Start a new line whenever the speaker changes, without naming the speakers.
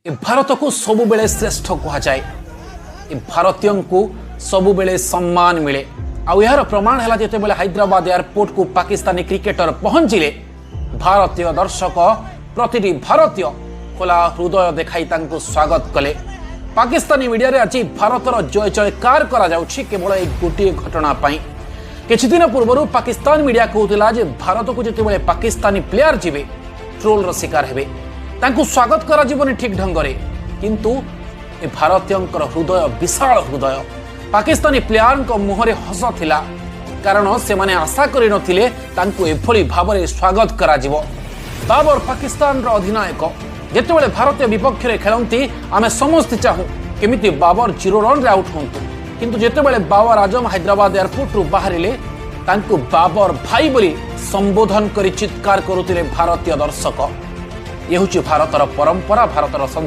ଏ ଭାରତକୁ ସବୁବେଳେ ଶ୍ରେଷ୍ଠ କୁହାଯାଏ, ଏ ଭାରତୀୟଙ୍କୁ ସବୁବେଳେ ସମ୍ମାନ ମିଳେ। ଆଉ ଏହାର ପ୍ରମାଣ ହେଲା, ଯେତେବେଳେ ହାଇଦ୍ରାବାଦ ଏୟାରପୋର୍ଟକୁ ପାକିସ୍ତାନୀ କ୍ରିକେଟର ପହଞ୍ଚିଲେ, ଭାରତୀୟ ଦର୍ଶକ, ପ୍ରତିଟି ଭାରତୀୟ ଖୋଲା ହୃଦୟ ଦେଖାଇ ତାଙ୍କୁ ସ୍ୱାଗତ କଲେ। ପାକିସ୍ତାନୀ ମିଡିଆରେ ଆଜି ଭାରତର ଜୟ ଜୟକାର କରାଯାଉଛି କେବଳ ଏଇ ଗୋଟିଏ ଘଟଣା ପାଇଁ। କିଛି ଦିନ ପୂର୍ବରୁ ପାକିସ୍ତାନ ମିଡିଆ କହୁଥିଲା ଯେ ଭାରତକୁ ଯେତେବେଳେ ପାକିସ୍ତାନୀ ପ୍ଲେୟାର ଯିବେ, ଟ୍ରୋଲର ଶିକାର ହେବେ, ତାଙ୍କୁ ସ୍ୱାଗତ କରାଯିବନି ଠିକ୍ ଢଙ୍ଗରେ। କିନ୍ତୁ ଏ ଭାରତୀୟଙ୍କର ହୃଦୟ ବିଶାଳ ହୃଦୟ। ପାକିସ୍ତାନୀ ପ୍ଲେୟାରଙ୍କ ମୁହଁରେ ହସ ଥିଲା, କାରଣ ସେମାନେ ଆଶା କରିନଥିଲେ ତାଙ୍କୁ ଏଭଳି ଭାବରେ ସ୍ୱାଗତ କରାଯିବ। ବାବର ପାକିସ୍ତାନର ଅଧିନାୟକ। ଯେତେବେଳେ ଭାରତୀୟ ବିପକ୍ଷରେ ଖେଳନ୍ତି, ଆମେ ସମସ୍ତେ ଚାହୁଁ କେମିତି ବାବର 0 ରନ୍ରେ ଆଉଟ୍ ହୁଅନ୍ତୁ। କିନ୍ତୁ ଯେତେବେଳେ ବାବର ଆଜମ ହାଇଦ୍ରାବାଦ ଏୟାରପୋର୍ଟରୁ ବାହାରିଲେ, ତାଙ୍କୁ ବାବର ଭାଇ ବୋଲି ସମ୍ବୋଧନ କରି ଚିତ୍କାର କରୁଥିଲେ ଭାରତୀୟ ଦର୍ଶକ। ଏ ହେଉଛି ଭାରତର ପରମ୍ପରା, ଭାରତର ସଂସ୍କୃତି।